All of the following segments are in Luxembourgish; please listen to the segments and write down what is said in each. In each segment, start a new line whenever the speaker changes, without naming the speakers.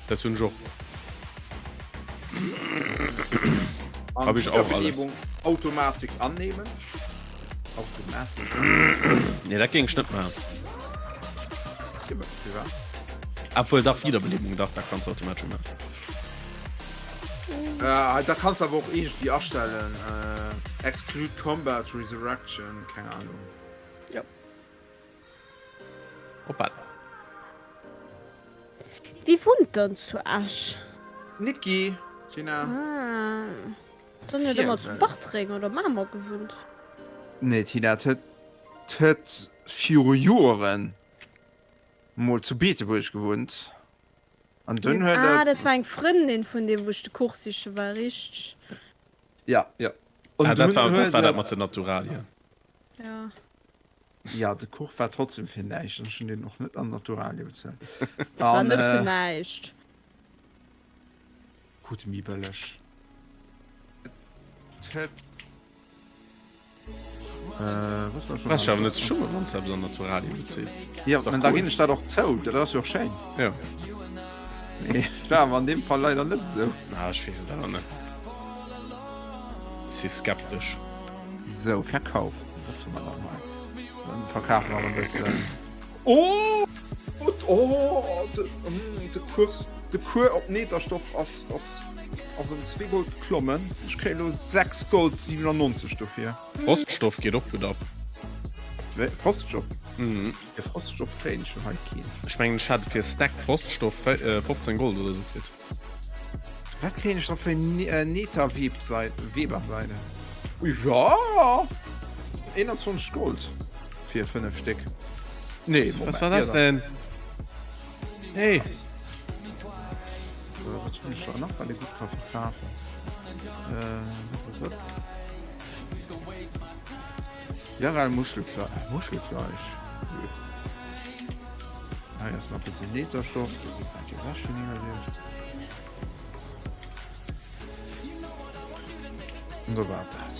Dat hunn ech och. Hab ich auch alles.
Automatik annehmen. Automatik.
Nee, dat géing ech net maachen. Obwohl dach Wiederbelebung dach, dat kanns du automatesch maachen.
Äh, da kannst awer och irgendwie astellen. Äh, exclude Combat Resurrection, keng Ahnung.
Ja.
Hoppala.
Wie wunnt dann zu Esch?
Niki, Gina.
Ah. Dann huet ëmmer zu Bartreng oder Mamer gewunnt.
Nee, Tina, et huet viru Joeren mol zu Beetebuerg gewunnt. An dunn huet
Ah, dat war eng Frëndin vun deem, wou ech de Cours siche war, richteg?
Ja, ja.
Ah, dat war dat war dat mat den Naturalien.
Ja.
Ja, de Kuch war trotzdem fir näischt. Ech hunn deen och net an Naturalie bezuelt.
War net fir näischt.
Krute méi bëlleg.
Brauchs dech awer net ze schummen, wann s de eppes an Naturalie bezils.
Jo, mä da ginn ech dat och zou. Dat ass jo och schéin.
Jo.
Mee et war awer an deem Fall leider net esou.
Ah, ech weess et awer net. Ech si skeptesch.
Sou, verkaufen. Dat hu mer nach hei. Dann verkafe mer e bëssen. Oh! Oh! De, de Kurs, de Cours op Netherstoff ass, ass, ass ëm 2 Gold geklommen. Ech kréie lo 6 Gold 97 dofir.
Froststoff geet och gutt ab.
Wéi? Froststoff? Mhm. De Froststoff kréien ech jo hei keen.
Ech mengen ech hat fir Stack Froststoff 15 Gold oder sou kritt.
Wat kréien ech da fir Nether-Weberseide? Ja! 21 Gold fir 5 Stéck. Nee,
Moment. Was war das denn? Hey!
So, wat hunn ech da nach, wat ee gutt ka verkafen? Äh, wat? Jarel Muschelfleisch. Muschelfleisch? Hei ass nach bëssen Netherstoff, do geet eng Kéier ewech vun iwwerluecht. An da war dat.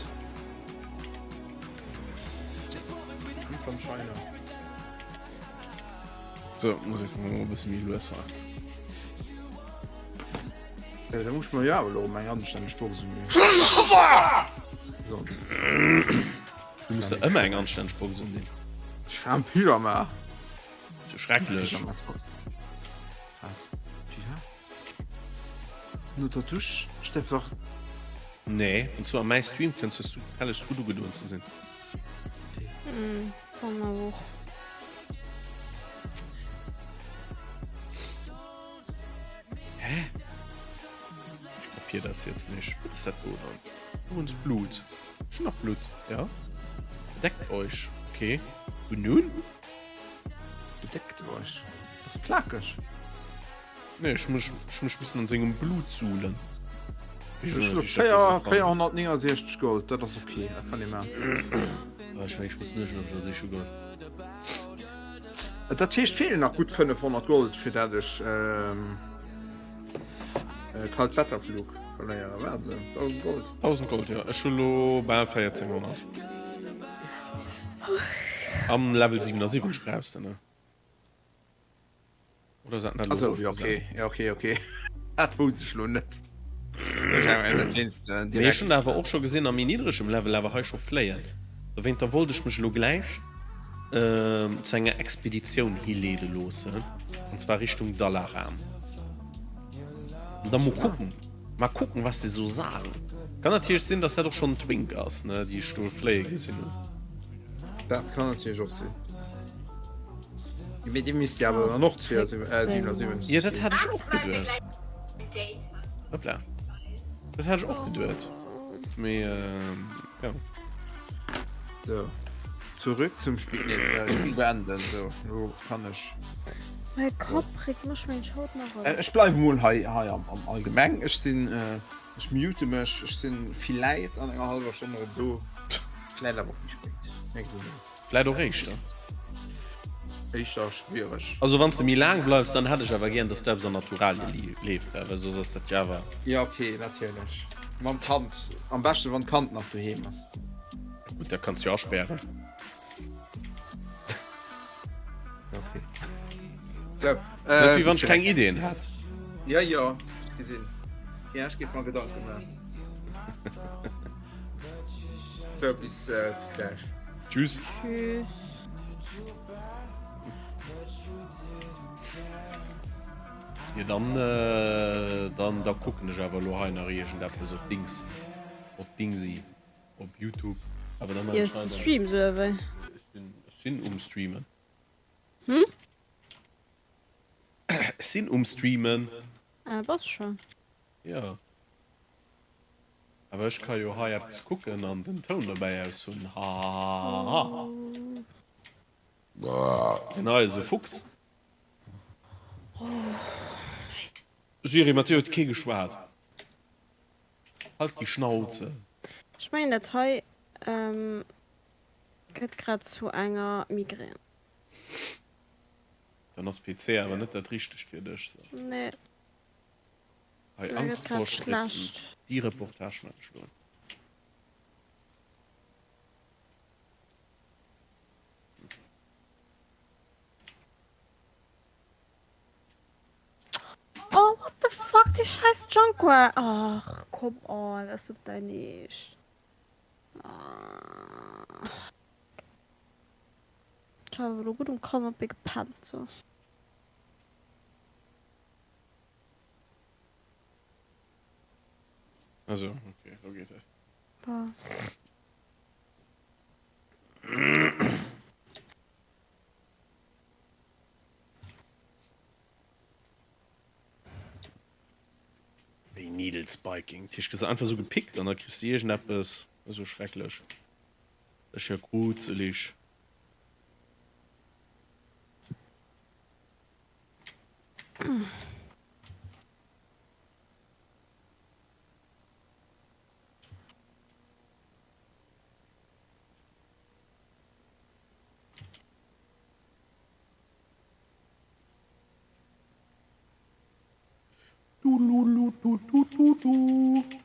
Van China.
So, muss ich mal e bësse méi lues hei.
Ja, da muss ich mir ja elo eng anstänneg Box unleeën. So.
Du muss der ëmmer eng anstänneg Box undinn.
Ech war am Pyjama.
So schrecklech.
Pyjamasbox. Wat? Pyjama? No der Dusch? Ech däerf dach.
Nee, wann s du a mäi Stream kënns, hues du gefällegst gutt ugedoen ze sinn.
Hm, kann awer och.
Hä? Ich kapier das jetzt nicht. Was ist das do dann? Übrigens Blut. Schon nach Blut, ja? Bedeckt euch. Okay. Und nun?
Bedeckt euch. Das ist plakeg.
Nee, ich muss, ich muss bisschen an sengem Blut suhlen.
Ich hab 469 Gold, dat ass okay, dat kann ee maachen.
Ah, ich mein, ich muss nur schon op der Siche goen.
Dat heescht feelen nach gutt 500 Gold fir dat ech Kaltwetterflug verléieren. Wahnsinn, 1000 Gold.
1000 Gold, jo. Ech hu lo bal 1400. Am Level 77 brauchs de, ne? Oder ass dat net elo
Achso, jo,
erofgesat?
okay, ja, okay, okay. Dat wousst ech lo net.
Mee ech hunn awer och scho gesinn a méi niddregem Level awer hei scho fléien. Dowéinter wollt ech mech elo gläich zu enger Expeditioun hileede loossen, an zwar Richtung Dalaram. An da mol kucken, mal kucken was se so sagen. Kann natierlech sinn, dass dat och schonn en Twink ass, ne, déi ech do fléie gesinn hunn.
Dat kann natierlech och sinn. Mee déi misst jo awer dann och 77
Jo, dat hat ech och geduet. Hoppla. Dat hat ech och geduet. Mee jo.
So, zurück zum Spiel. Nee, äh, Spiel beenden. So, lo kann ech.
Mäi Kapp regt mech mensch haut nach op.
Äh, ech bleiwe mol hei hei am, am Allgemeng. Ech sinn äh, ech mute mech. Ech sinn villäit an enger hallwer Stonn erëm do. Vläit awer och méi spéit. Mir gesinn ons.
Vläit och éischter.
Éischter schwiereg.
Also wann s de méi laang bleifs, dann hätt ech awer gären, dass du eppes an Naturalie leeft, well soss ass dat jo awer.
Jo ok, natierlech. Mam Kand. Am beschten wann d'Kand nach doheem ass.
Gutt, dat kanns du jo aspären.
Ok. Sou,
Ass net wéi wann ech keng Ideen hätt.
Ja jo, ech gesinn. Ja, ech géif mer Gedanke maachen. Sou, bis, bis gläich.
Tschüss.
Tschüss.
Jo, dann, äh, dann, da kucken ech awer elo hei nach iergendeppes op Dings, op Dingsi, op Youtube. Awer dann
Iers de streams oder wéi?
Ech sinn, ech sinn um Streamen.
Hm?
Ech sinn um Streamen.
Ah, bass schon.
Jo. Awer ech ka jo hei eppes kucken an den Toun dobäi aus hunn. Hahaha. Deen hei ass e Fuchs. Siri, mat dir huet kee geschwat. Halt die Schnauze.
Ech mengen dat hei gëtt grad zu enger Migrän.
Dann ass PC awer net dat richtegt fir dech.
Nee.
Hei Angst vor Spritzen. Déi Reportage maan ech lo.
Oh what the fuck, dee scheiß Junkware. Ach come on, ass dat dein Eescht? Ech hat awer elo gutt um Canapé gepennt sou.
Also, okay, lo geet et.
Bah.
Wéi Needle Spiking. Dat heescht, gëss einfach sou gepickt an da kriss de iergendeppes. Esou schrecklech. Dat ass jo gruzeleg. Dululututututut.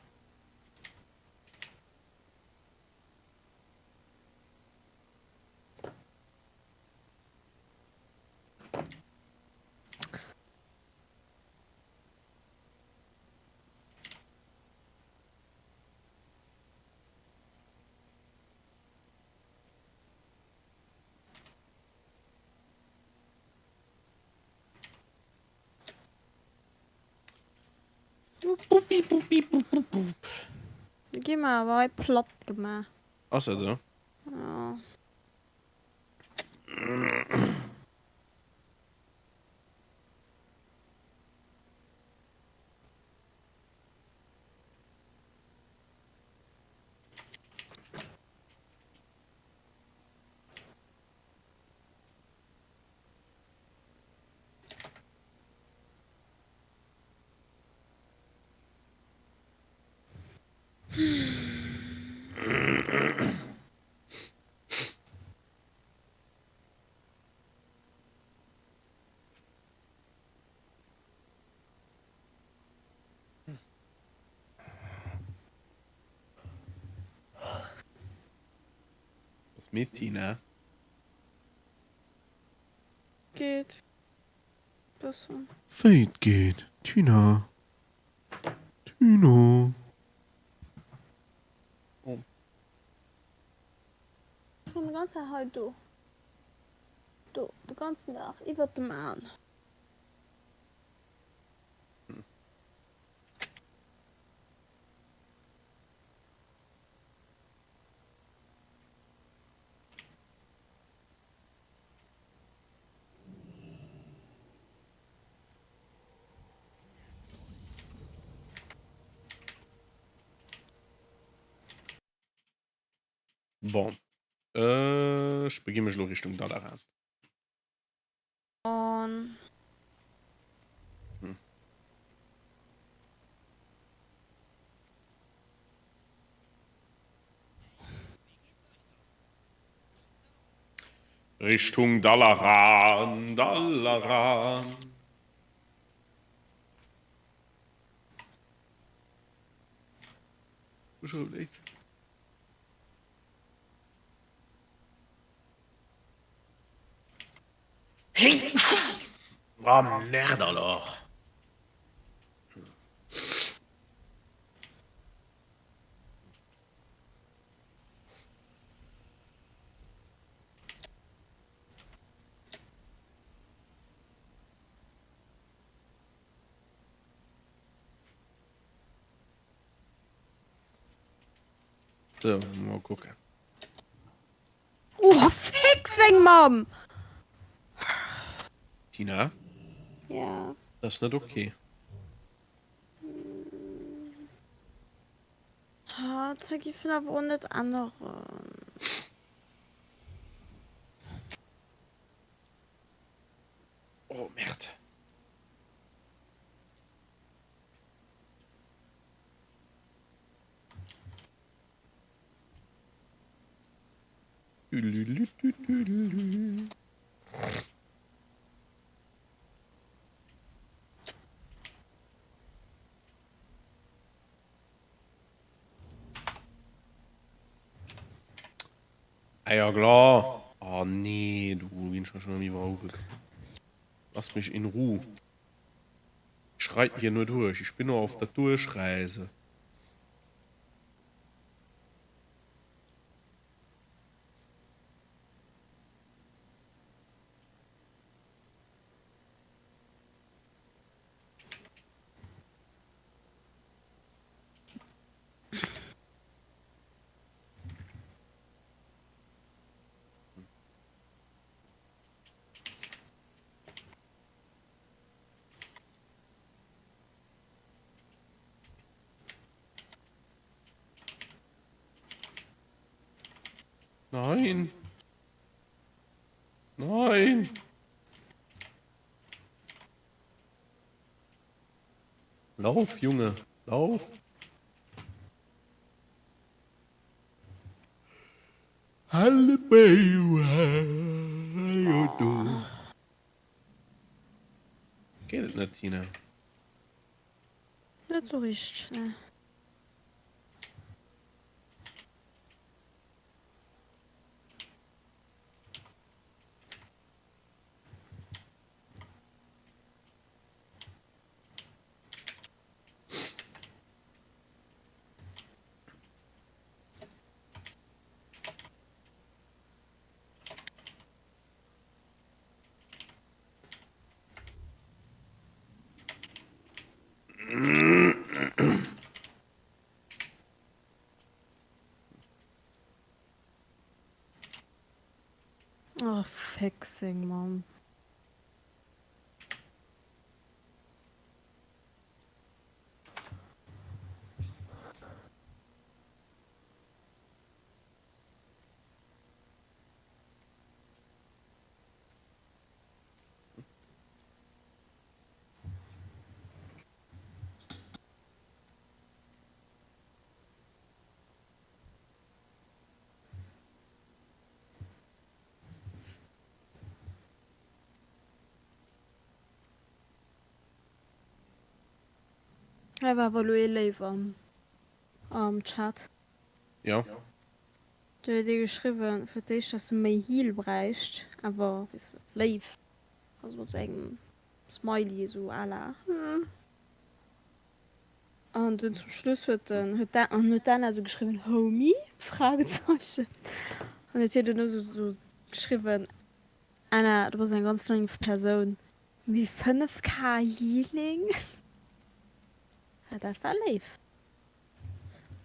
Gi mer awer hei platt gemaach.
Ass dat esou?
Jo.
Was mit Tina?
Geet. Bëssen.
Wéi et geet, Tina? Tina? Oh.
Schon de ganzen Dag hei do. Do, de ganzen Dag, iwwert dem Aen.
Bon. Ech begi mech elo Richtung Dalaran.
On.
Hm. Richtung Dalaran, Dalaran. Oh merde alors! So, mol kucken.
Oh, fick seng Mamm!
Tina?
Ja.
Dat ass net ok.
Ah, dat giff en awer och net änneren.
Oh, Merde. Ah ja, klar. Oh nee, du ginn schon schon iwwer uge. Lass mich in Ruhe. Ich reite hier nur durch. Ich bin nur auf der Durchreise. Nein. Nein. Lauf, Junge, lauf. Geet et net, Tina?
Net sou richteg, ne. Oh, fick seng Mamm. Hei war awer elo ee Léiw am Chat.
Jo.
Do huet ee geschriwwen, fir d'éischt, dass e méi Heal bräicht, awer weess de, léif, also mat sou engem Smiley, esou à la hm. An dunn zum Schluss huet den, huet d'A, an huet d'Anna esou geschriwwen, Homie? Fragezeichen. An huet hie dunn esou, esou geschriwwen, Anna, du bass eng ganz léif Persoun, mee 5 K Healing? Ja, dat war léif.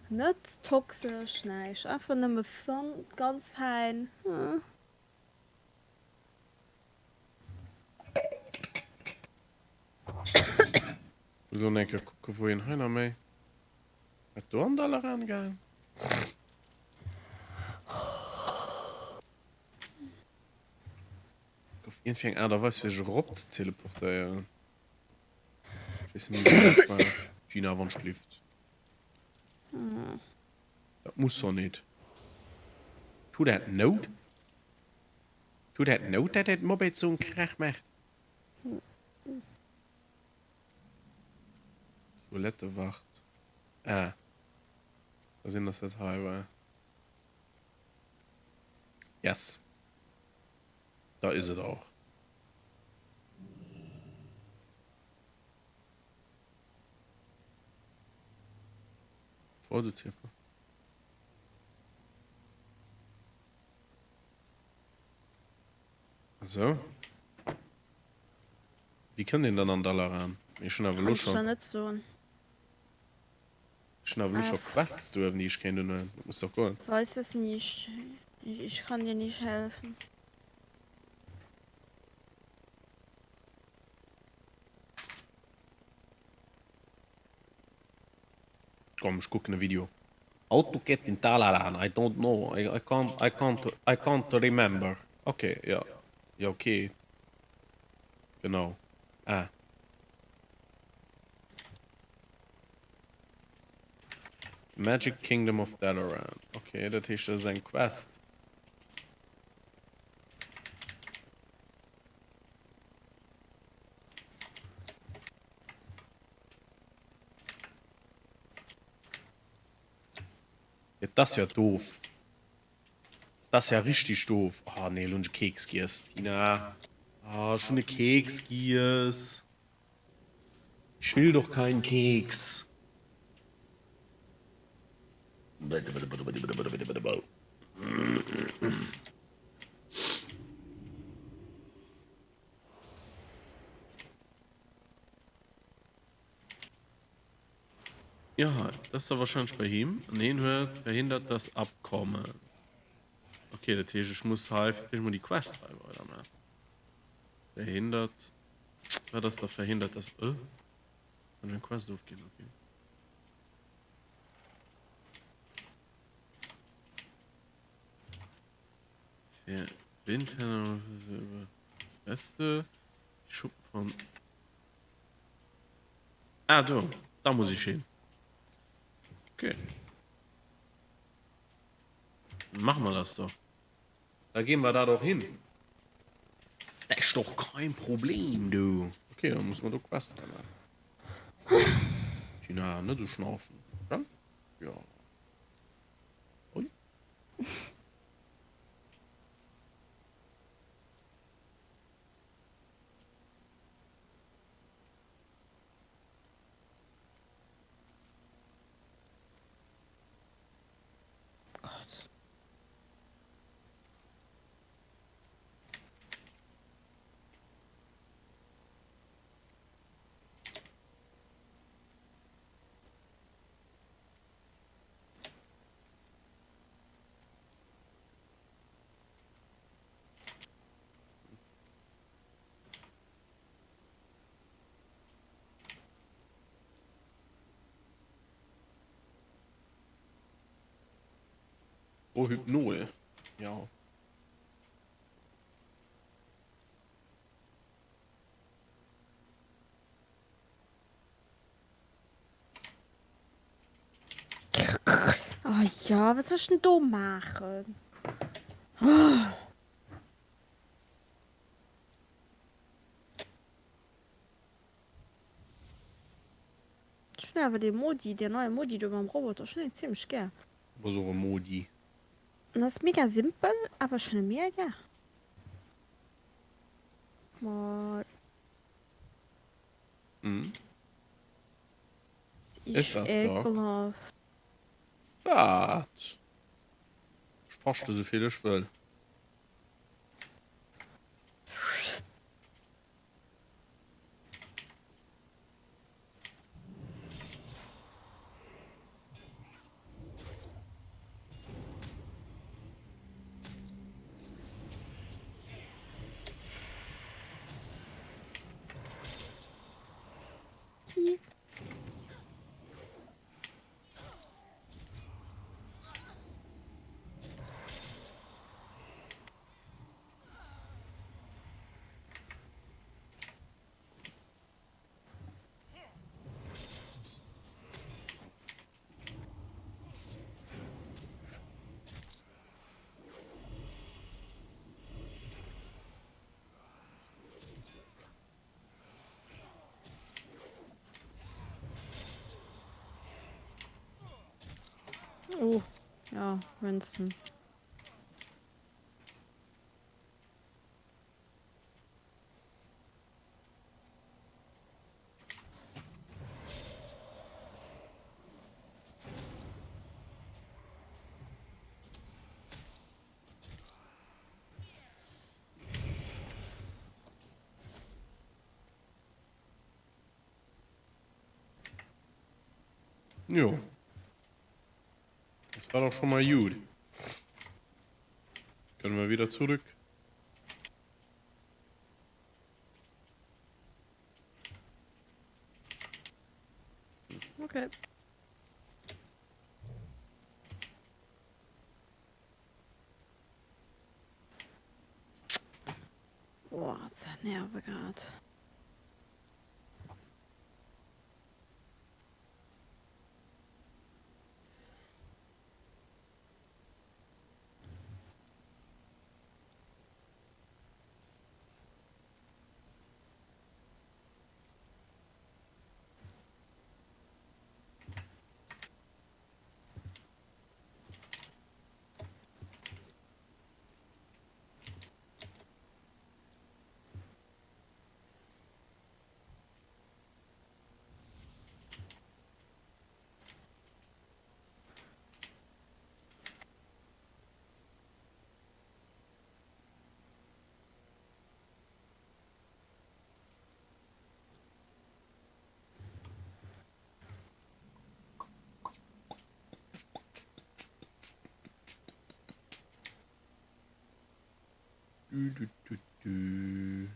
Net toxesch, näischt, einfach nëmme fun, ganz fäin.
Elo nach eng Kéier kucke wou een hei nach méi wat do an Dall eran gaang. Gouf iergendwéi eng Aart a Weis fir sech erop ze teleportéieren. Ech weess net méi wéi dat war. Gina, wann schlift. Dat muss doch net. Tut dat Nout? Tut dat Nout, dat dat Moped sou en Krach macht? Toilettewacht. Ah. Da sinn, dass dat hei war. Yes. Da is et auch. Vor der Tür. So. Wie kënnt een dann an Dalaran? Ech hunn awer elo
Kann ech
schon.
der net soen.
Ech hunn awer elo scho Quests do uewen, déi ech kéint unhuelen. Dat muss doch goen.
Weiß es nicht. Ich kann dir nicht helfen.
Komm, ech kucken e Video. How to get in Dalaran, I don't know, I, I can't, I can't, I can't remember. Okay, ja. Ja, okay. Genau. Ah. Magic Kingdom of Dalaran. Okay, dat heescht, dat ass eng Quest. Ja, das ist ja doof. Das ist ja richtig doof. Oh nee, lo hunn ech e Keks giess. Tina. Oh, ech hunn e Keks giess. Ich will doch keinen Keks. Ja, das ist da wahrscheinlich bei him. An hien huet verhindert das Abkommen. Okay, dat heescht, ech muss hei fir d'éischt mol déi Quest hei weidermachen. Verhindert. Wat ass da verhindert das? Äh? Kann ech eng Quest ofginn? Okay. Verbinden Beste Schuppen von Ah do, da muss ich hin. Okay. Machen wir das doch. Da gehen wir da doch hin. Das ist doch kein Problem, du. Okay, dann muss man do Quest machen. Tina, net so schnaufen. Ja? Ja. Ui.
Gott.
Oh, Hypnol. Ja.
Oh ja, wat soll ech denn do maachen? Oh. Ech hunn awer dee Modi, deen neie Modi do mam Roboter, ech hunn deen zimmlech gär.
Bass och e Modi.
En ass mega simpel, awer ech hunn e mega gär. Mol.
Mhm.
Isch ekelhaft.
Wat? Ech faschte souvill ech wëll.
Oh, ja, Winston.
Jo. War doch schon mal gut. Können wir wieder zurück.
Okay. Boah, dat nerve grad.
Du, du, du, du.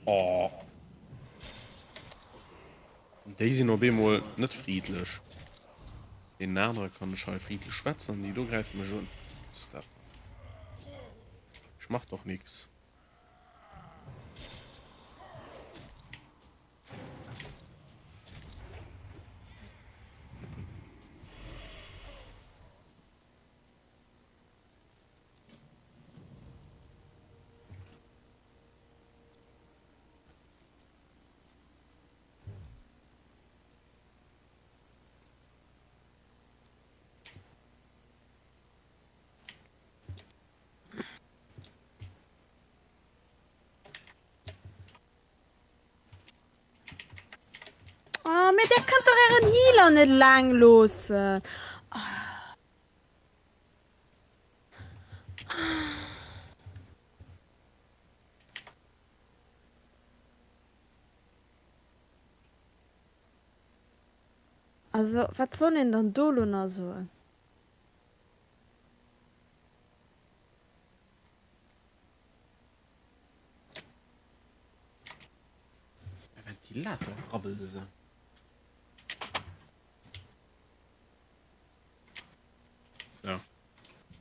Oh. Déi sinn op eemol net friedlech. Deenen anere kann ech hei friedlech schwätzen an déi do gräife mech un. Was ist dat dann? Ech mach doch nix.
Oh, mee der kënnt dach ären Healer net eleng loossen. Also, wat soll een dann do lo nach soen?
De Ventilator rabbelt esou. So.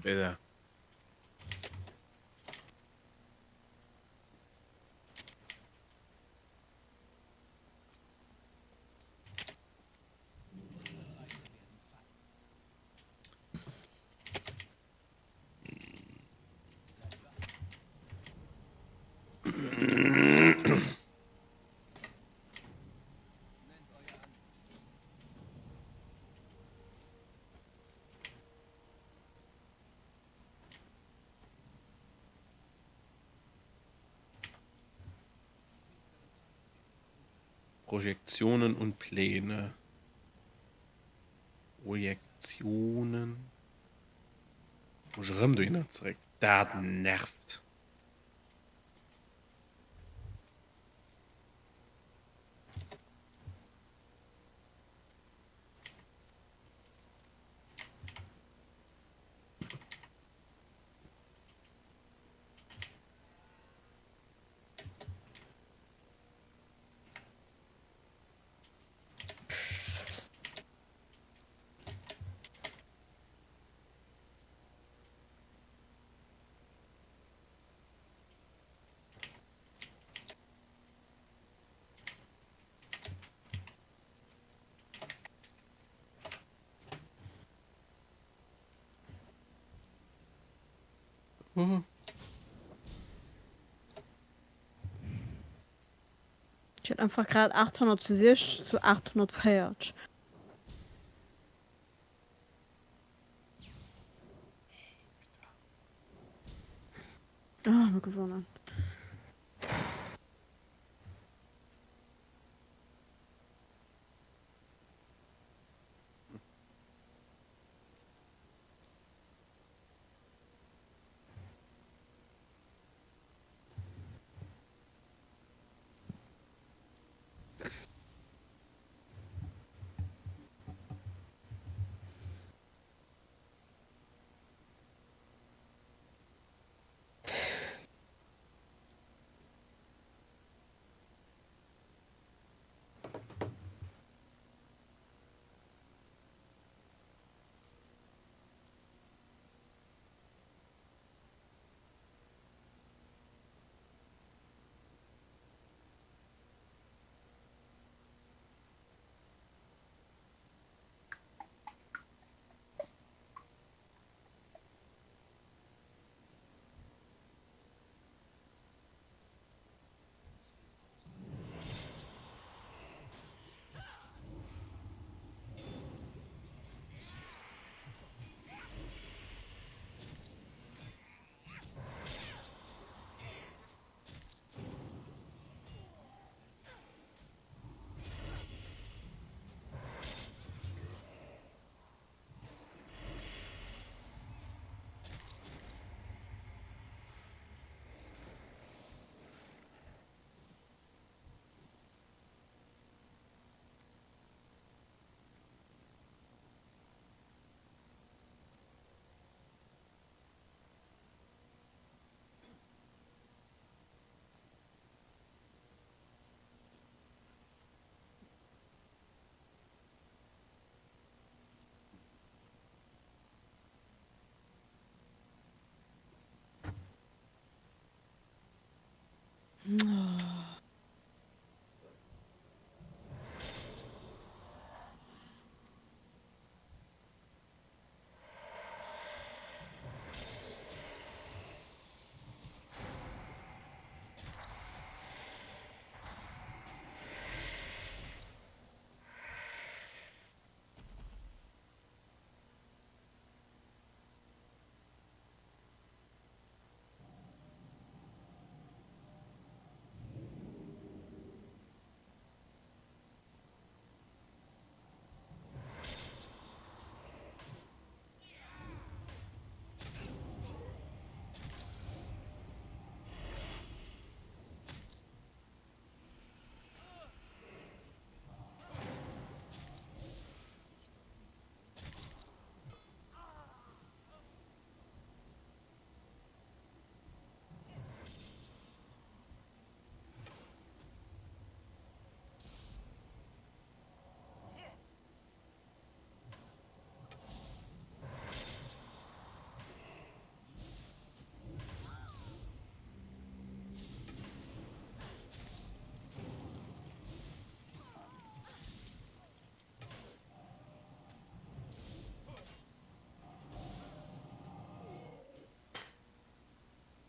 Bitte. Projektionen und Pläne. Projektionen. Muss ich erëm dohinner zeréck. Dat nervt.
Ech hat einfach grad 800 zu 60 zu 840. Oh, mir gewonnen.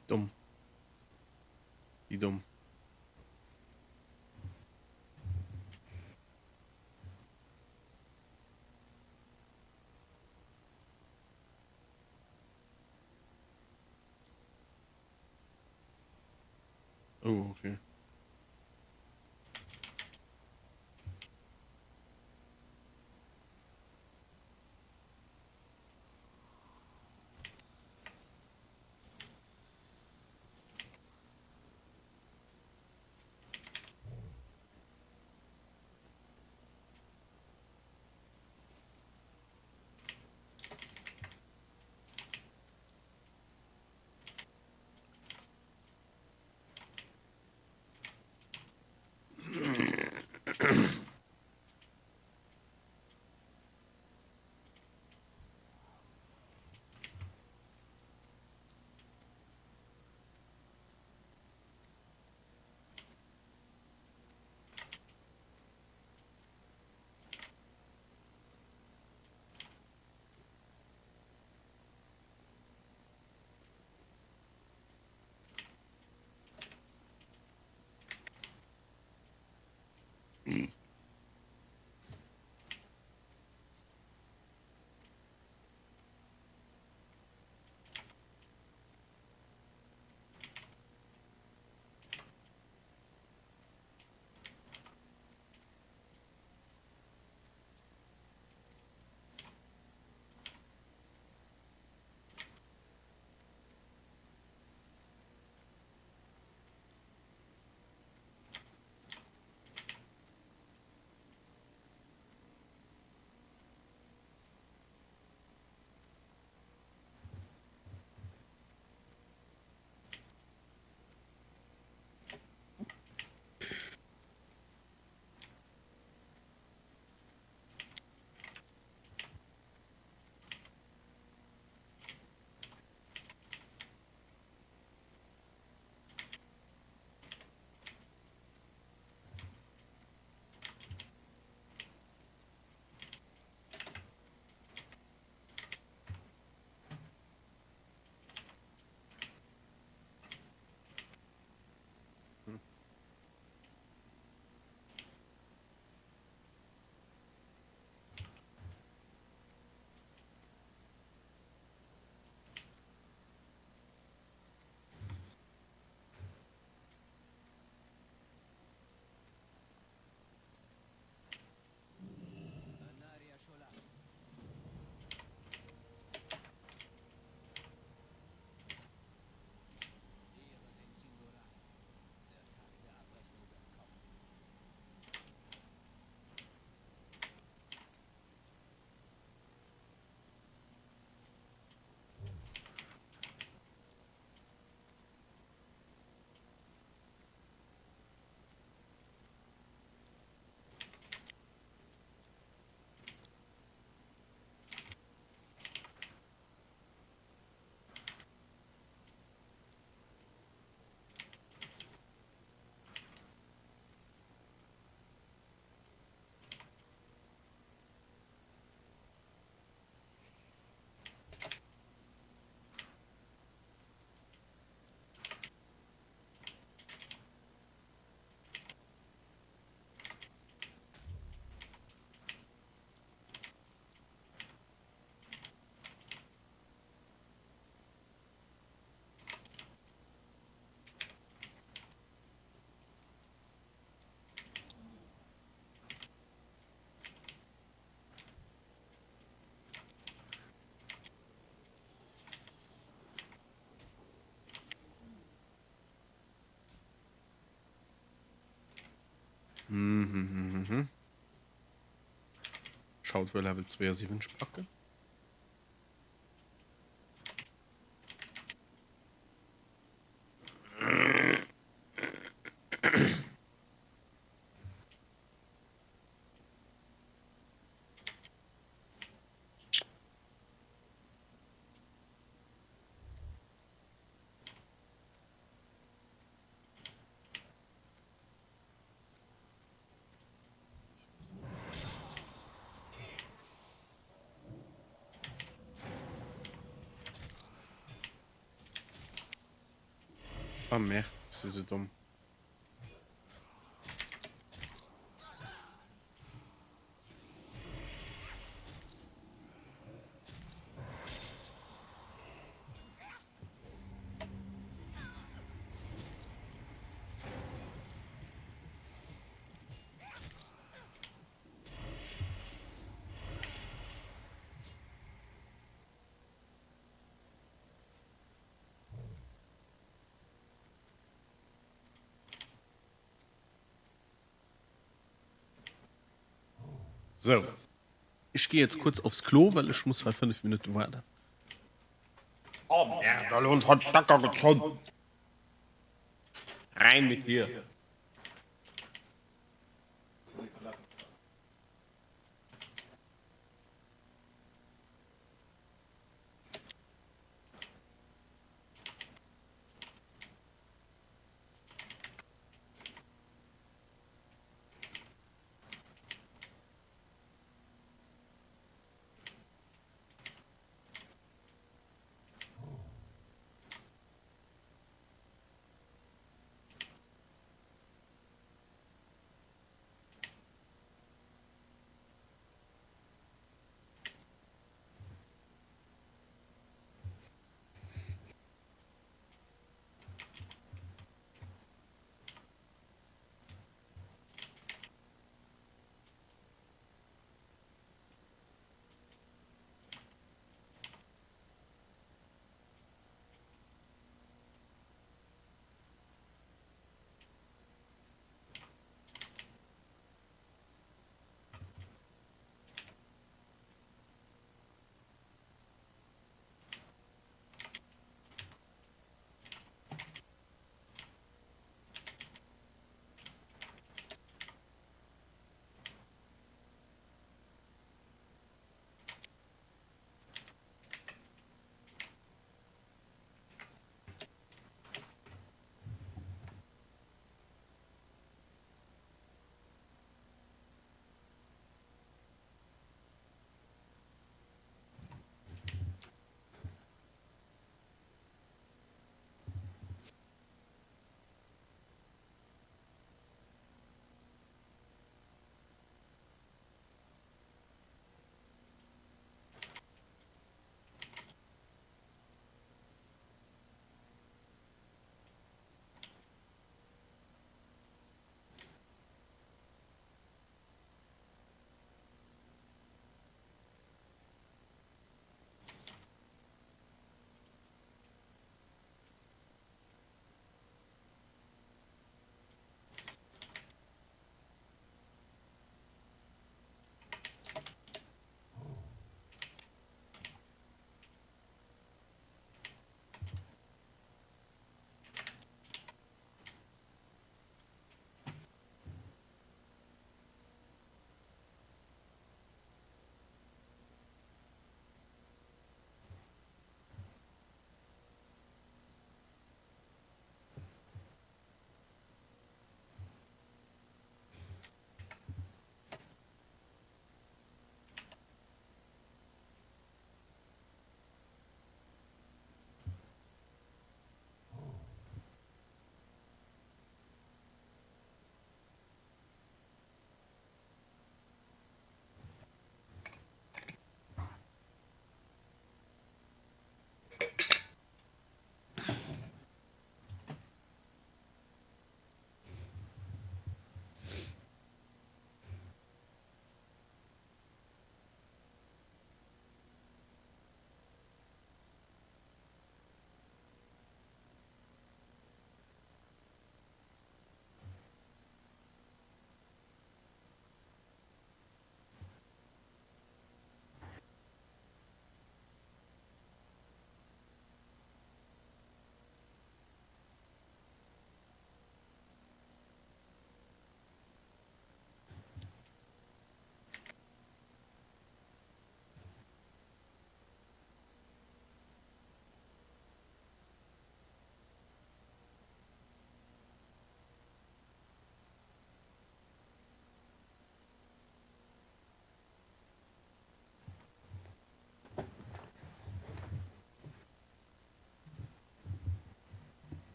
Wéi domm. Wéi domm. Oh, okay. Mhm. Schaut wuel Level 72 packen. Oh merde, ech si sou domm. Sou, ech gi jetzt kuerz aufs Klo, well ech muss hei 5 Minutte waarden. Oh merde, elo hunn ech d'Stecker gezunn. Rein mit dir.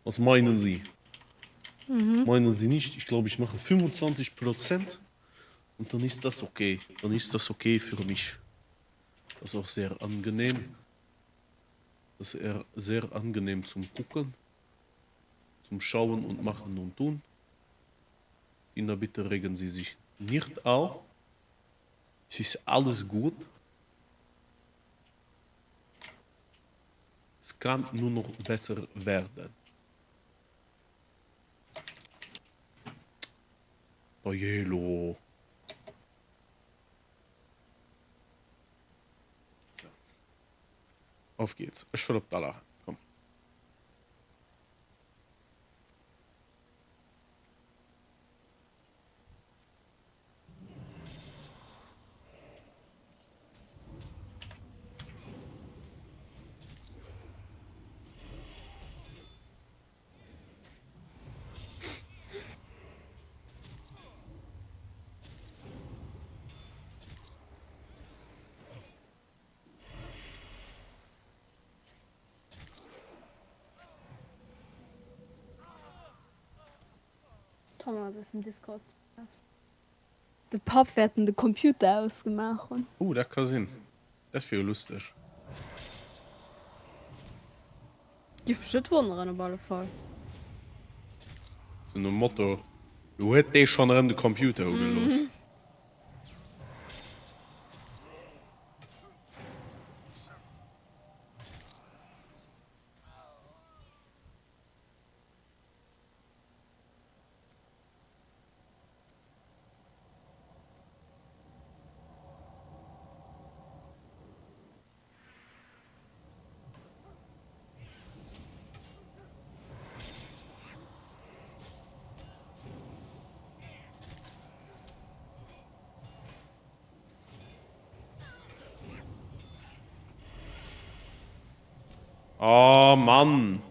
Was meinen Sie? Mhm. Meinen Sie nicht? Ich glaube, ich mache 25 Prozent und dann ist das okay. Dann ist das okay für mich. Das ist auch sehr angenehm. Das ist eher sehr angenehm zum Gucken, zum Schauen und Machen und Tun. Kinder, bitte regen Sie sich nicht auf. Es ist alles gut. Es kann nur noch besser werden. Dajee lo. Auf geht's. Ech wëll op Dalaran. Komm.
Thomas ass dem Discord aus. De Papp wäert en de Computer ausgemaach hunn.
Oh, dat ka sinn. Dat wier jo lusteg.
Giff mech net wonneren op alle Fall.
Sou nom Motto, Lo huet dee schonn erëm de Computer ugelooss. Oh Mann!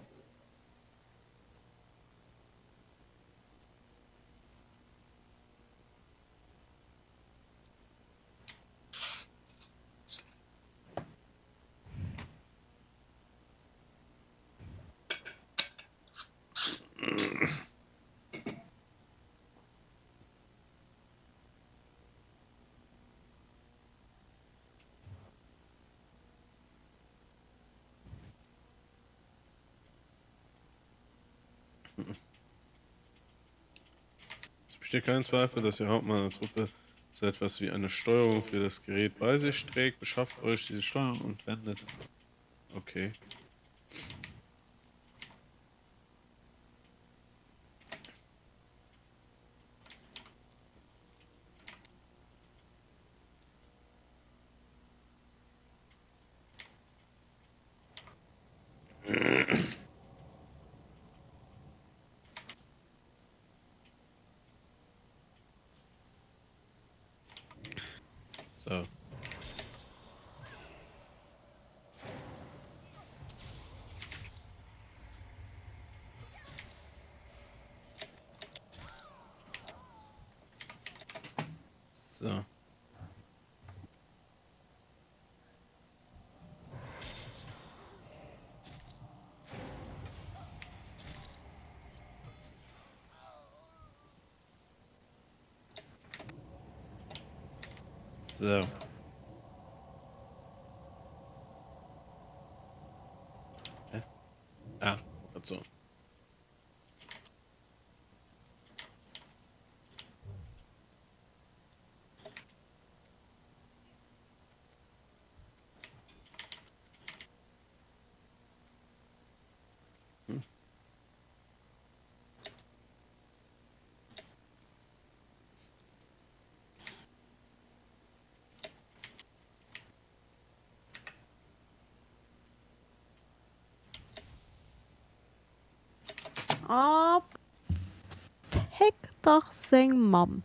Es besteht kein Zweifel, dass Ihr Hauptmann der Truppe so etwas wie eine Steuerung für das Gerät bei sich trägt. Beschafft euch diese Steuerung und wendet. Okay. So. So. So. Hä?
Oh féck dach seng Mamm.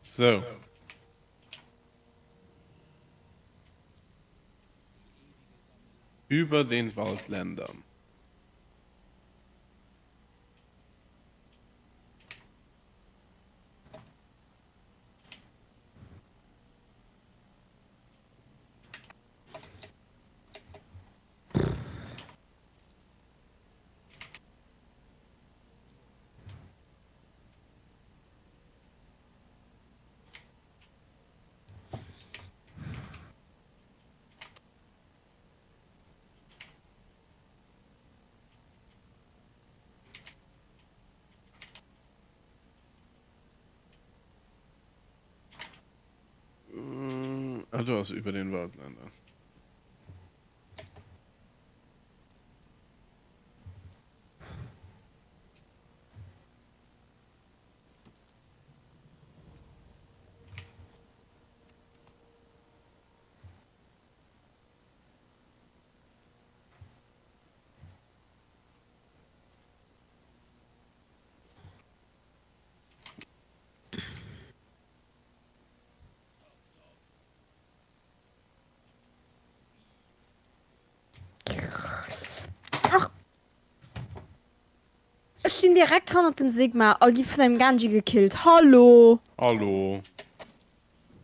Sou. Über den Waldländern. Ah, do ass über den Waldländer.
Ach. Ech stinn direkt hannert dem Sigma a gi vun engem Genji gekillt. Hallo!
Hallo.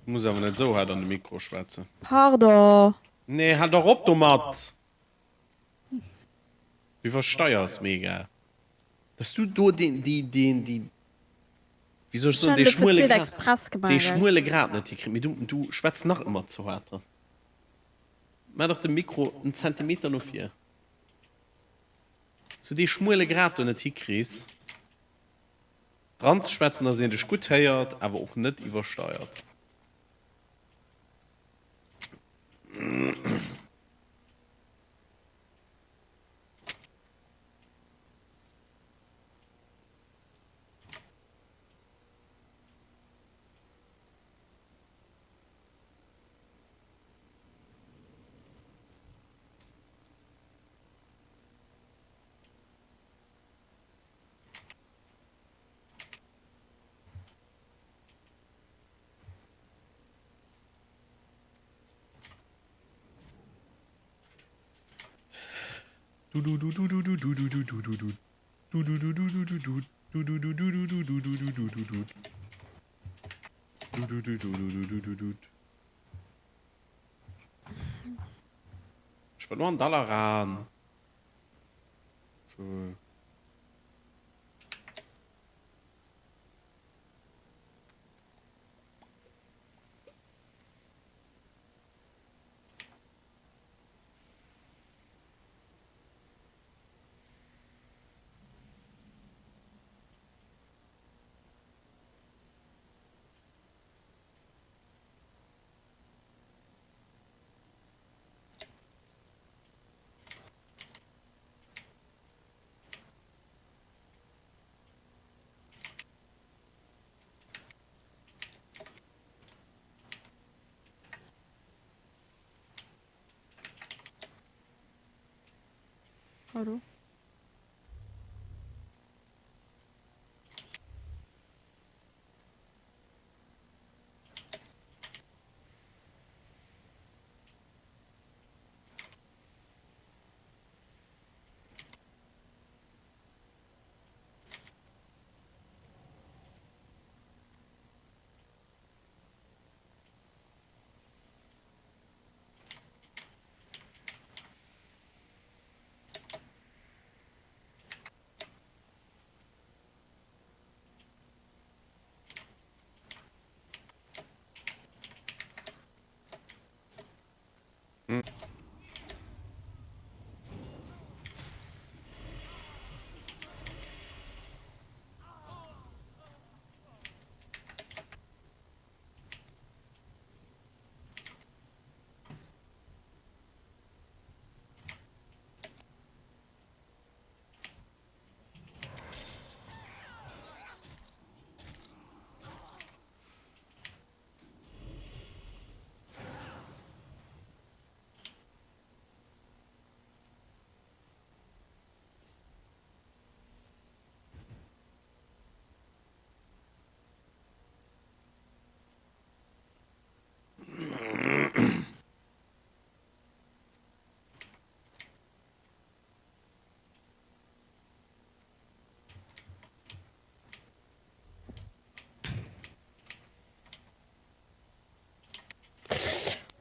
Du muss awer net esou haart an de Mikro schwätzen.
Pardon.
Nee, hal dach op domat! Du iwwersteiers mega. Dass du do deen, déi, deen, déi, wéi soll ech soen, dee schmuele Grad, dee schmuele Grad net hikritt. Mee du, du schwätz nach ëmmer ze haart dran. Maach dach de Mikro en Zentimeter no vir. Dass du dee schmuele Grad do net hikriss, dran ze schwätzen, dass een dech gutt héiert, awer och net iwwersteiert. Ech wëll lo an Dalaran. Schön.
Hallo?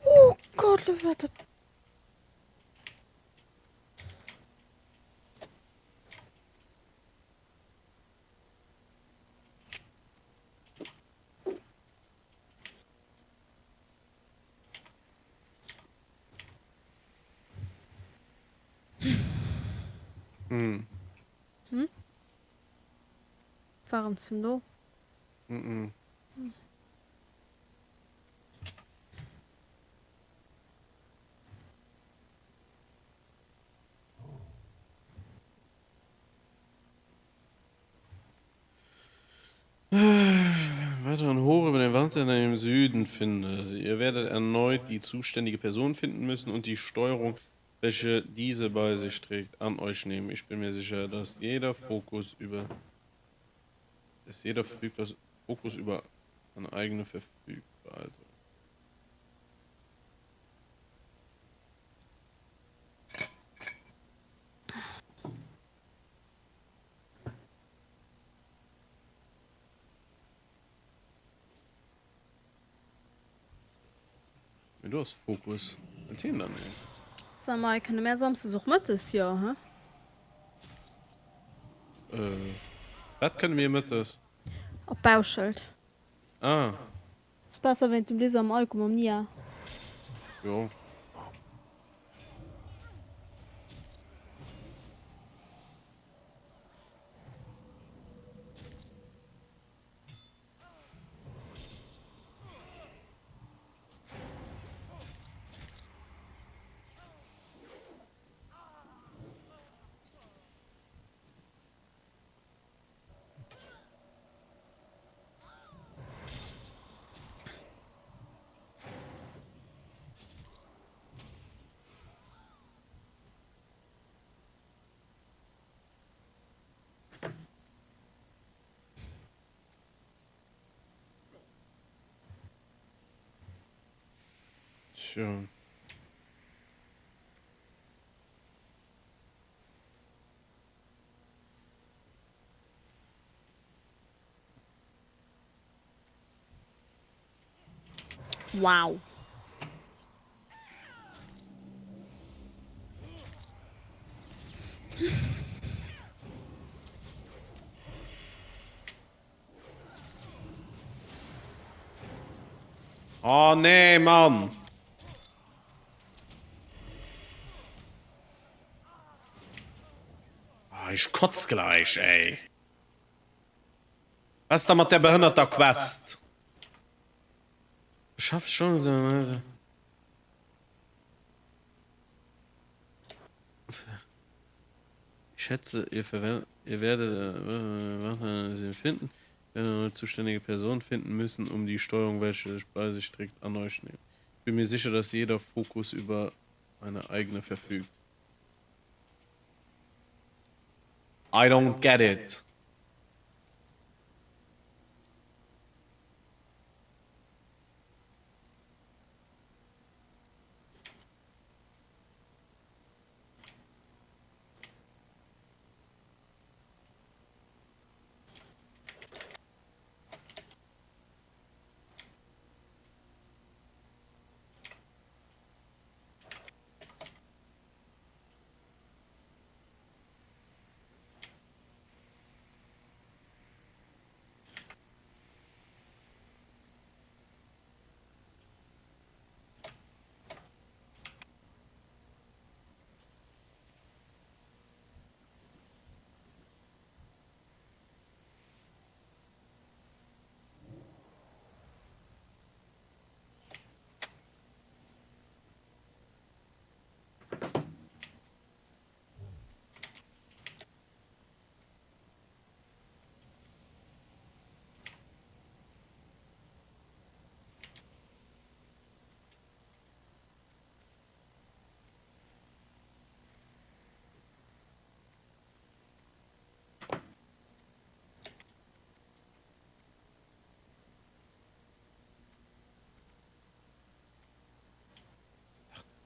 Oh Gott, wat
Hm.
Hm? Warum zum No?
Mhm. Weiteren hoch über den Wand, der im Süden findet. Ihr werdet erneut die zuständige Person finden müssen und die Steuerung, welche diese bei sich trägt, an euch nehmen. Ich bin mir sicher, dass jeder Fokus über dass jeder Fokus über eine eigene verfügt. Also. Mee do ass Fokus. Wat hien dann ey?
Sag mol, kënne mär Samsdes och mëttes? Jo, he?
Äh, wat kënne mir mëttes?
Op Bauschelt.
Ah.
Ass besser wéint dem Lisa am Alko mam Nia.
Jo. Tja.
Wow.
Oh nee, Mann! Ah, ich kotz gleich, ey. Was da mat der behënnerter Quest? Du schaffst schon. Ich schätze, ihr, ihr werdet äh, sie finden, werdet eine zuständige Person finden müssen, um die Steuerung, welche bei sich trägt, an euch nehmen. Ich bin mir sicher, dass jeder Fokus über eine eigene verfügt. I don't get it.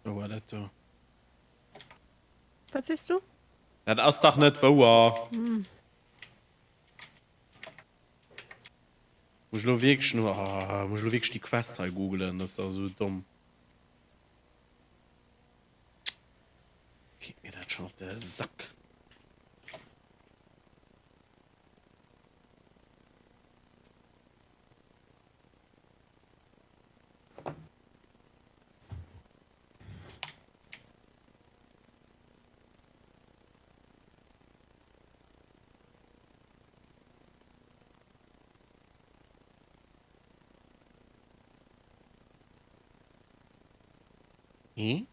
Wouer dat do?
Wat sees du?
Dat ass dach net wouer! Muss ech lo wierklech no, oh, muss ech lo wierklech déi Quest hei googelen? Dat ass dach esou domm. Geet mir dat schon op de Sack. Hm?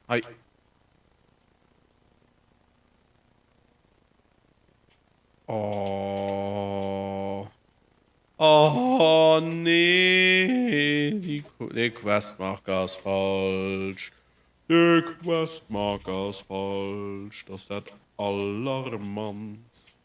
Hei. Oh. Oh nee. Die, der Questmarker ass falsch. De Questmarker ass falsch. Dat ass dat allermannst.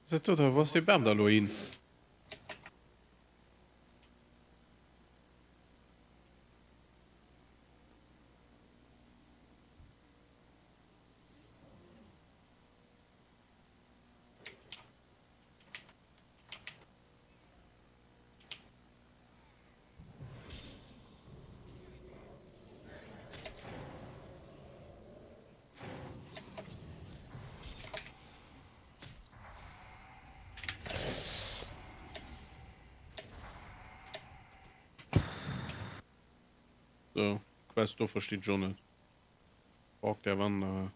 Seet do, wou ass dee Bam da lo hin? So, Quest do versteet ech och net. Borg der Wanderer.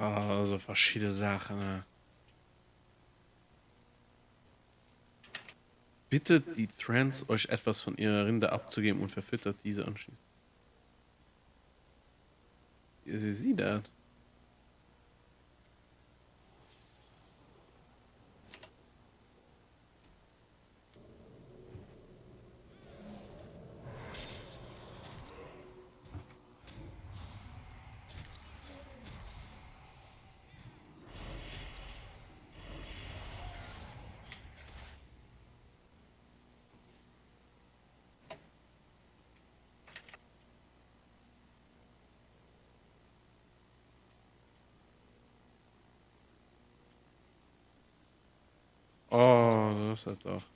Also verschidde Saachen, ne? Bittet die Thrants euch etwas von ihrer Rinde abzugeben und verfüttert diese anschließend. Wie si dat? Oh, dat ass dat dach.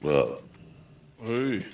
Hey.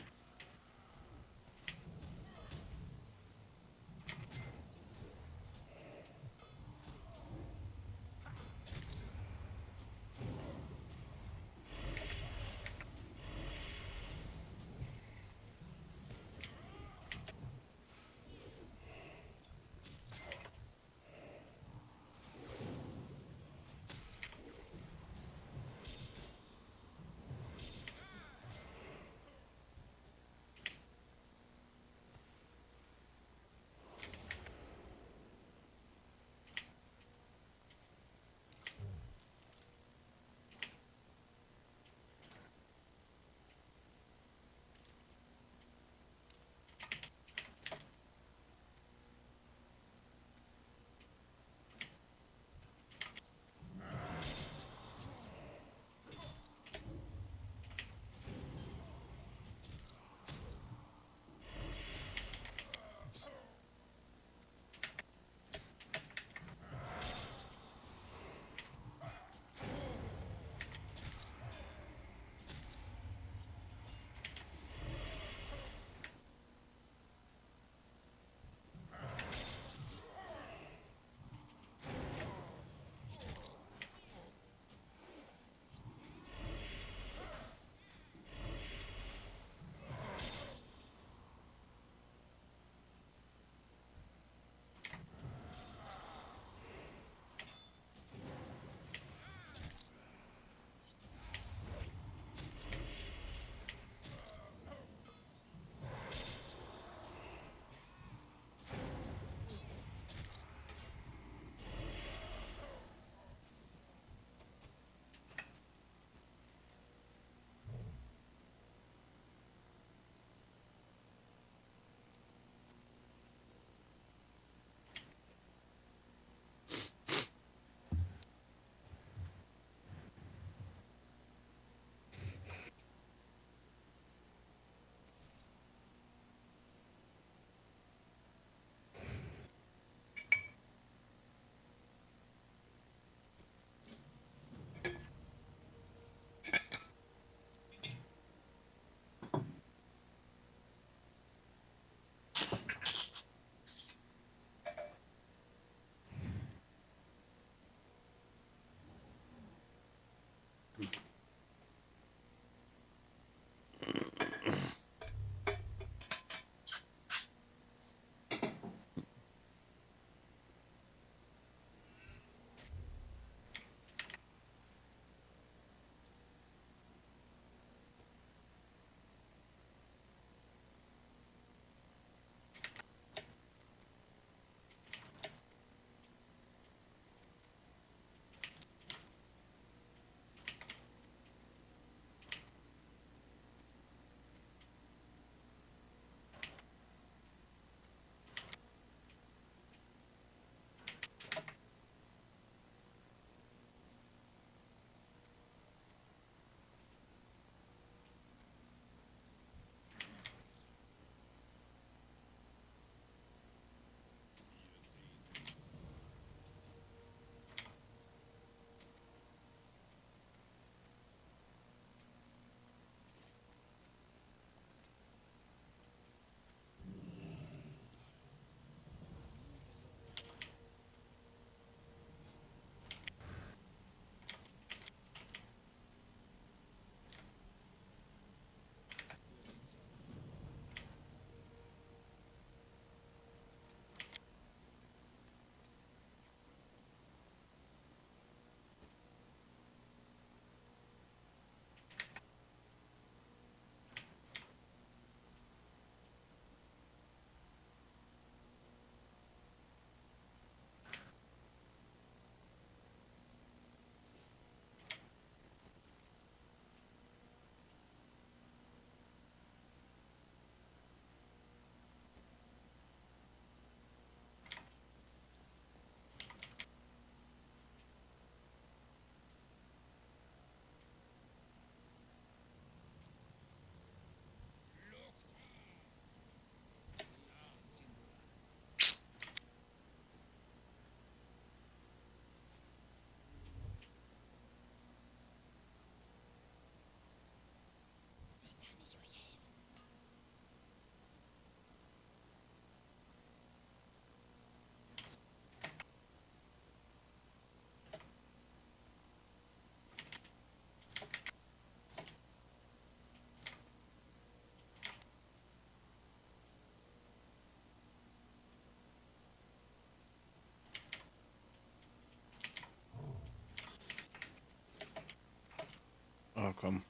Oh komm,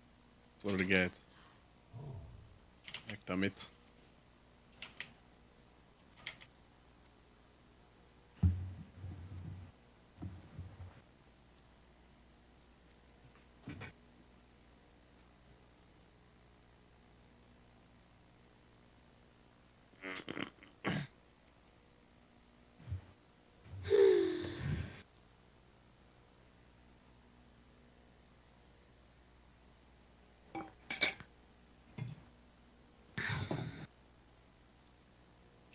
soll de Geld. Weg damit.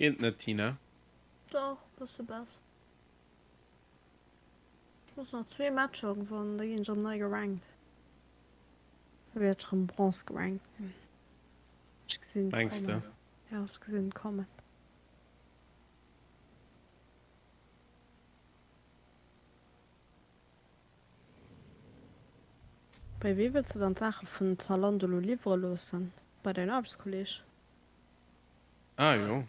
Geet net, Tina?
Dach, bësse besser. Ech muss nach zwee Matcher gewannen, da ginn ech erëm nei gerankt. Da wäert ech erëm Bronze gerankt ginn. Ech gesinn et
Mengs de?
kommen. Ja, ech gesinn et kommen. Bei wee wëlls de dann d'Saache vun Zalando lo liwwere loossen? Bei däin Aarbechtskolleg?
Ah jo.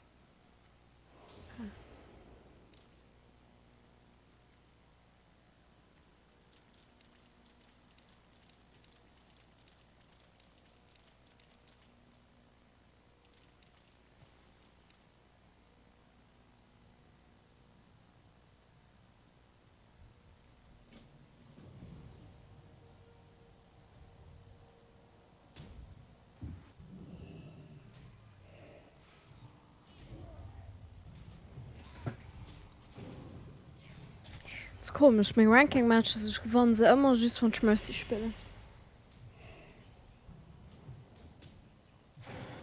Ass komesch, meng Ranking Matches, ech gewannen se ëmmer just wann ech Mercy spillen.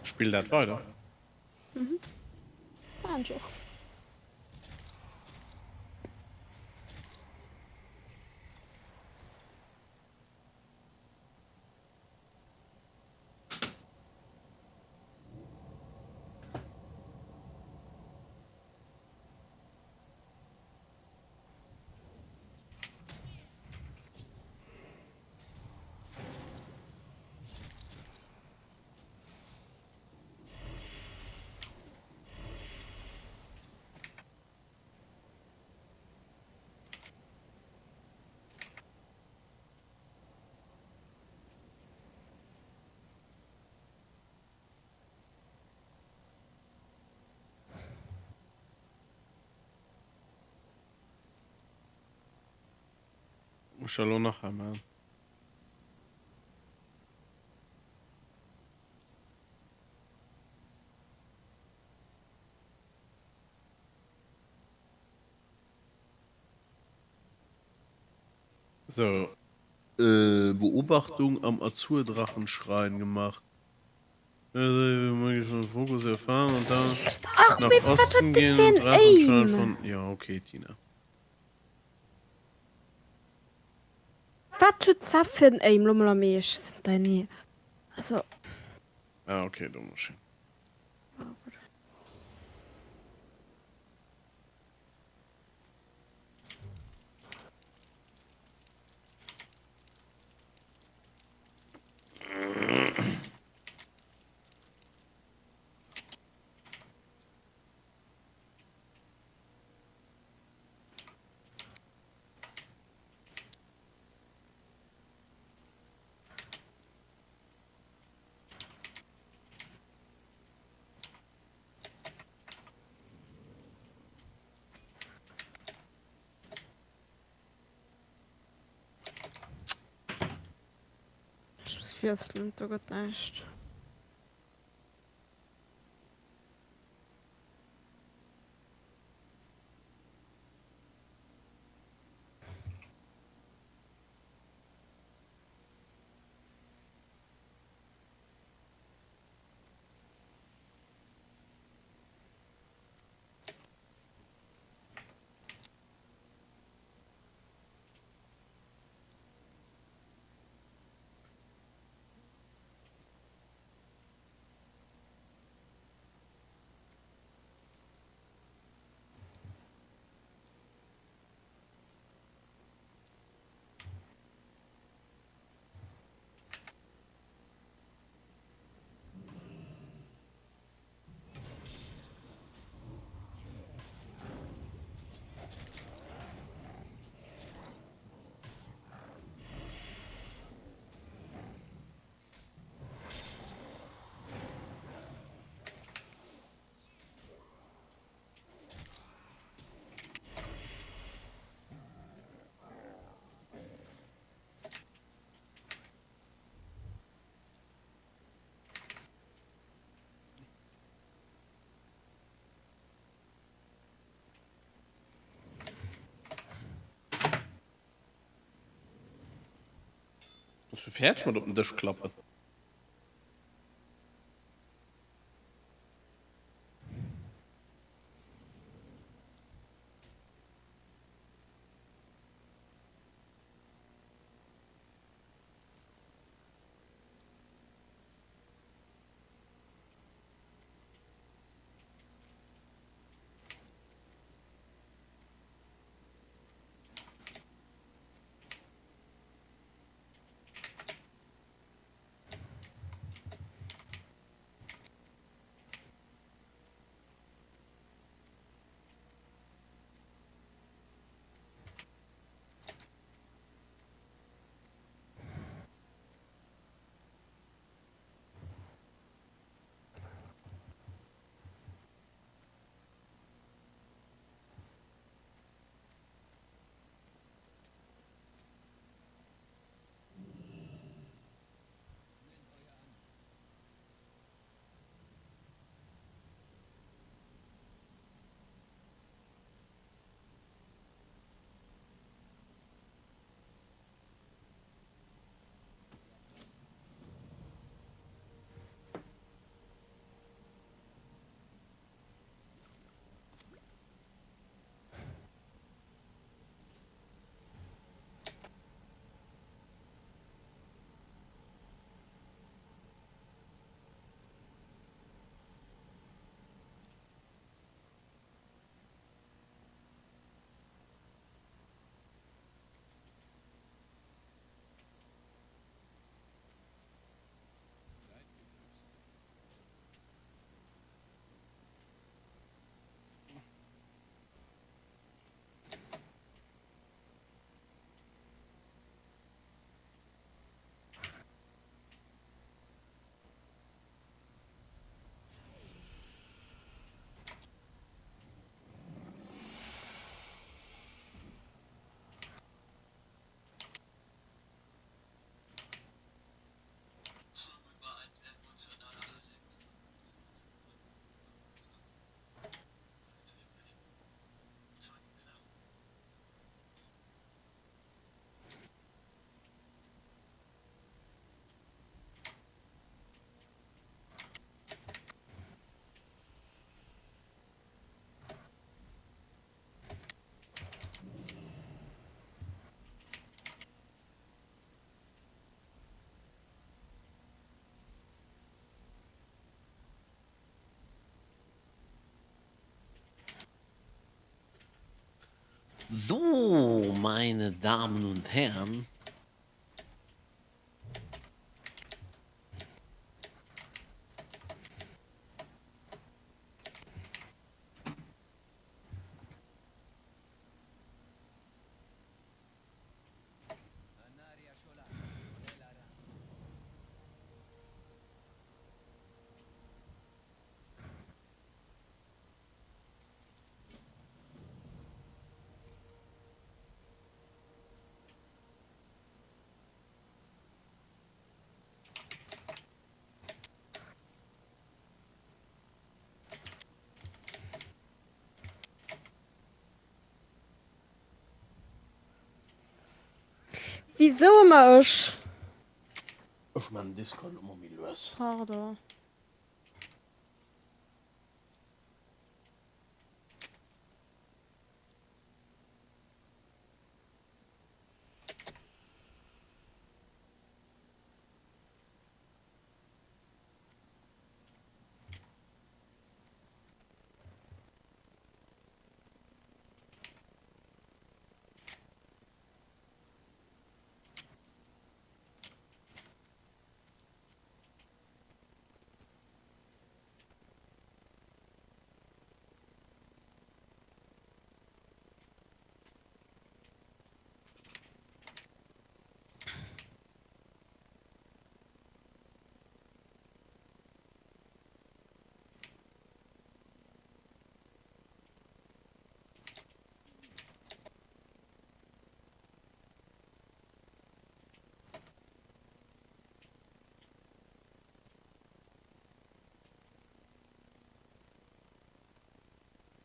Spill dat weider.
Mhm. Maan ech och.
Muss ech elo nach hei maachen. So. Beobachtung am Azurdrachenschrein gemacht. Fokus erfahren und dann
Ach,
nach
mee wat
Osten
huet de
gehen
fir
und
en
Drachenschrein
Aim?
von. Ja, okay, Tina.
Wat huet d'Seb fir en Aim? Lo mol am Eescht, sinn däin Nee. Also.
Ah, okay, do muss ech hin.
Ah, gutt. Ech muss wiesselen, do gëtt näischt.
Bass du fäerdeg mat op den Dësch klappen? So, meine Damen und Herren.
Wisou ëmmer ech?
Ech man den Discord elo mol méi lues.
Pardon.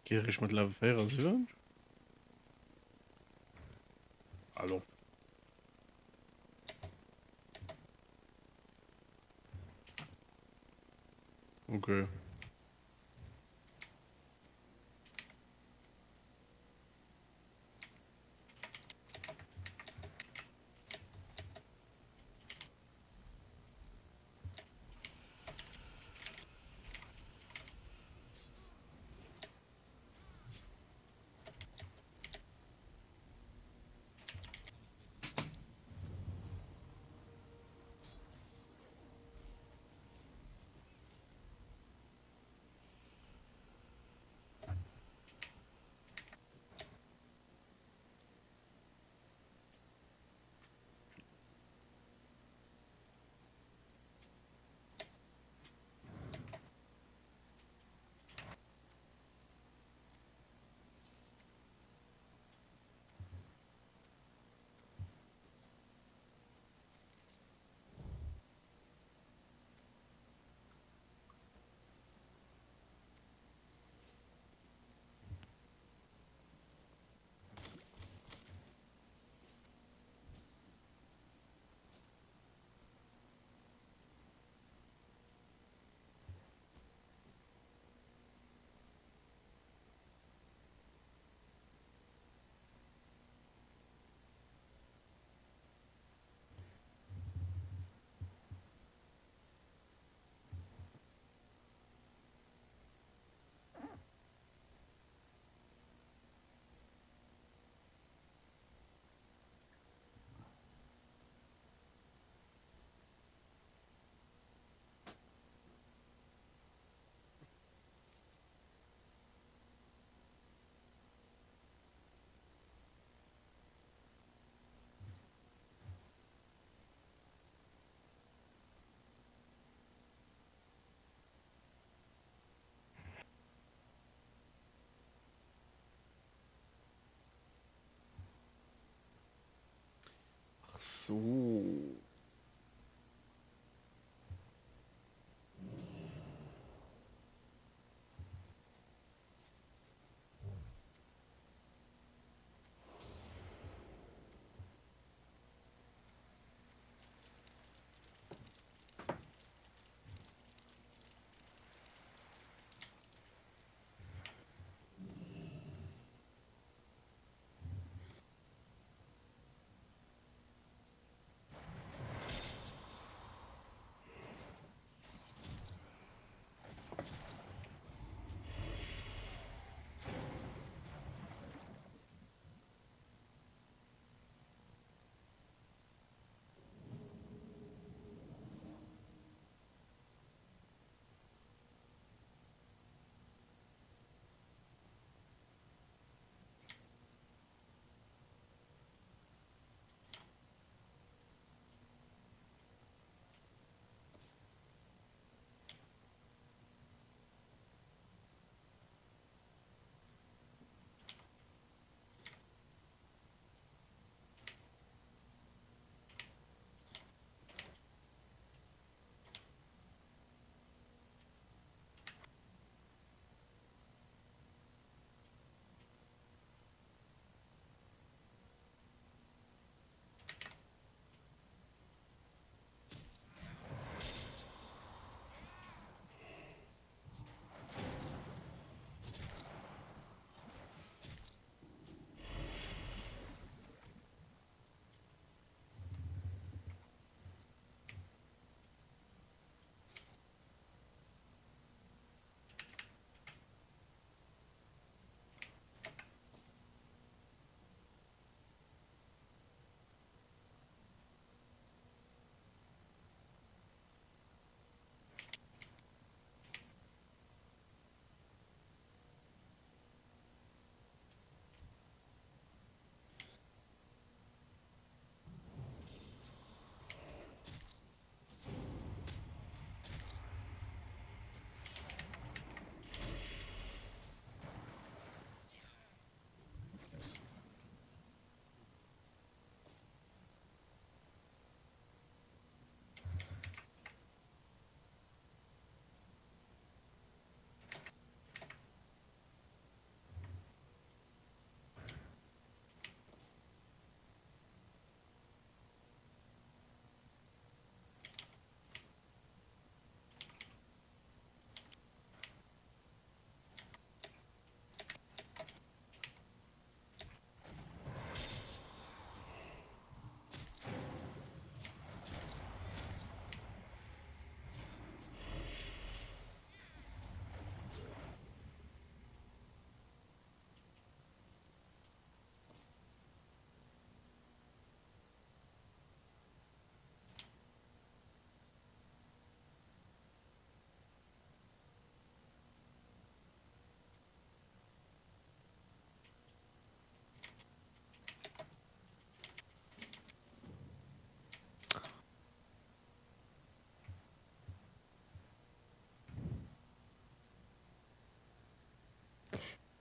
Giereg mat Level 74? Hallo. Okay. Ach so.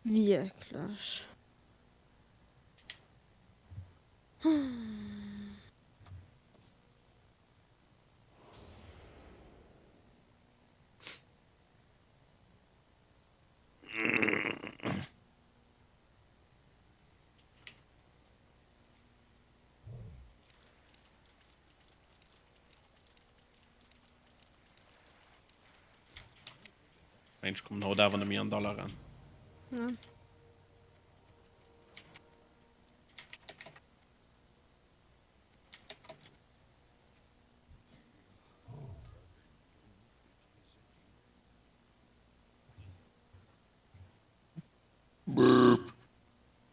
Wierklech.
Ech kommen haut awer net méi an Dalaran.
Ja.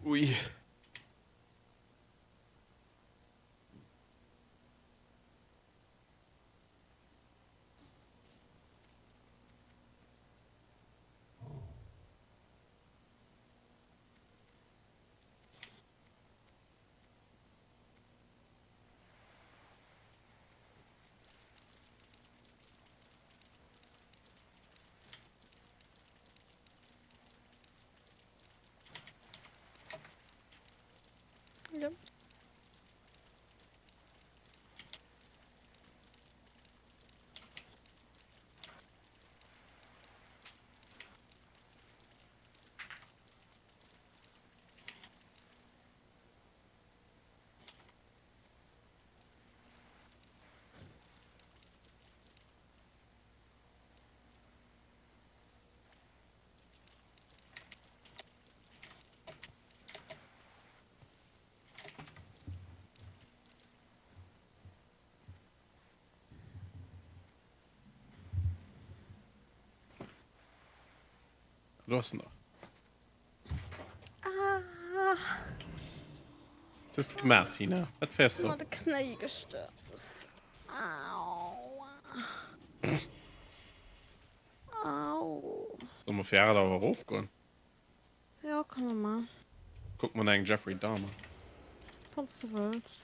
Ui.
Ja.
Du hast nach.
Ah.
Was hast du gemacht, Tina? Was fährst du?
Immer de Knéi gestouss. Aua. Au.
Soll mer fir 8 Auer erofgoen?
Jo, kann mer man.
Kuck mer eng Jeffrey Dahmer.
Wann s de wëlls.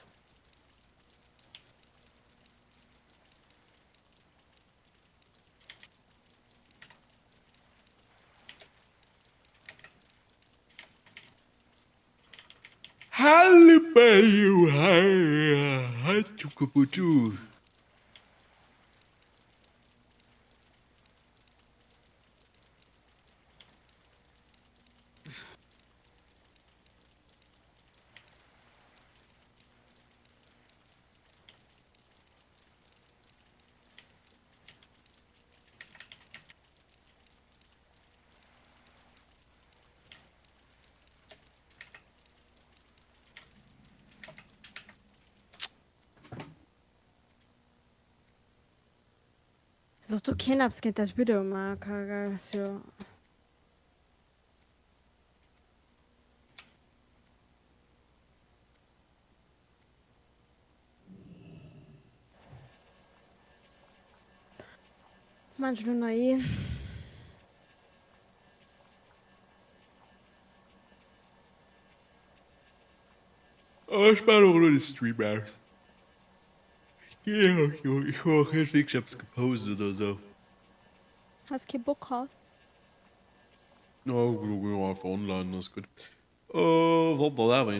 Ass och do keen eppes géint dat Widowmaker, gell? Ass jo. Maan ech lo nach een.
Ech maan och elo de Stream aus. Ech hu och net wierklech eppes gepost oder sou.
Has kee Bock haut?
Jo, ech goen einfach online, ass gutt. Wollt mer awer.